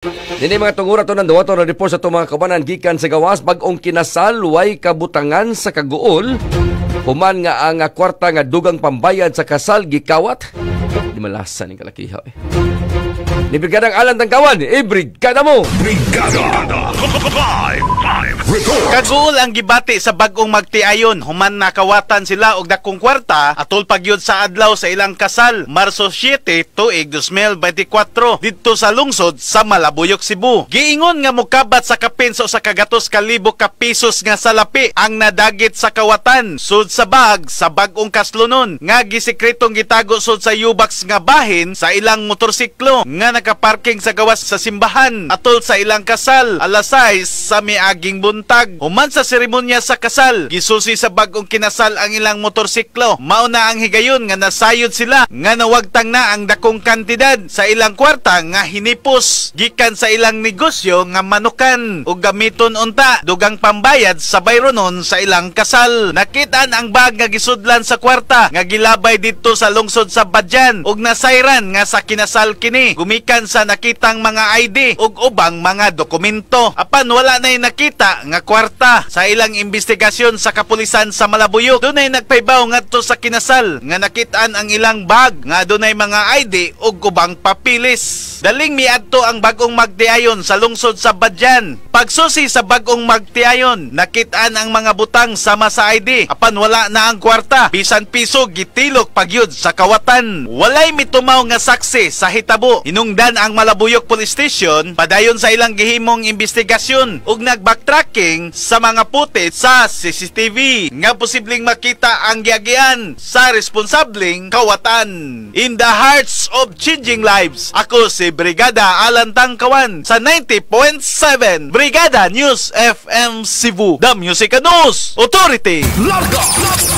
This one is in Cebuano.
Dini mga tungura to ng duwato na report sa itong mga kabanan gikan sa gawas, bag-ong kinasal way kabutangan sa kaguol human nga ang kwarta nga dugang pambayad sa kasal gikawat. Di malasan ning kalakiha eh. Ni Brigadang Alan Tangkawan, eh, brigada mo! Brigada Live Live Report. Kaguol ang gibati sa bag-ong magtiayon human nakawatan sila og dakong kwarta atol pagyud sa adlaw sa ilang kasal, Marso 7 tuig 2024, didto sa lungsod sa Malabuyok, Cebu. Giingon nga mokabat sa kapin sa 100,000 ka pesos nga salapi ang nadagit sa kawatan sud sa bag sa bag-ong kaslonon nga gisekretong gitago sud sa U-box nga bahin sa ilang motorsiklo nga nakaparking sa gawas sa simbahan atol sa ilang kasal alas 6 sa miaging buntag. Human sa seremonya sa kasal, gisusi sa bag-ong kinasal ang ilang motorsiklo. Mao na ang higayon nga nasayod sila nga nawagtang na ang dakong kantidad sa ilang kwarta nga hinipos gikan sa ilang negosyo nga manukan ug gamiton unta dugang pambayad sa bayronon sa ilang kasal. Nakitaan ang bag nga gisudlan sa kwarta nga gilabay didto sa lungsod sa Badyan ug nasayran nga sa kinasal kini gumikan sa nakitang mga ID ug ubang mga dokumento. Apan wala na'y nakita nga kwarta. Sa ilang investigasyon sa kapulisan sa Malabuyok, dunay nagpaybaw ngadto sa kinasal nga nakitaan ang ilang bag nga dunay mga ID ug ubang papilis. Daling miadto ang bag-ong magtiayon sa lungsod sa Badyan. Pagsusi sa bag-ong magtiayon, nakitaan ang mga butang sama sa ID. Apan wala na ang kwarta. Bisan piso gitilok pagyud sa kawatan. Walay mitumaw nga saksi sa hitabo. Hinungdan ang Malabuyok Police Station padayon sa ilang gihimong investigasyon ug nag-backtracking sa mga footage sa CCTV nga posibleng makita ang giagian sa responsableng kawatan. In the hearts of changing lives, ako si Brigada Alan Tangkawan sa 90.7 Brigada News FM Cebu, The Music and News Authority. Larga.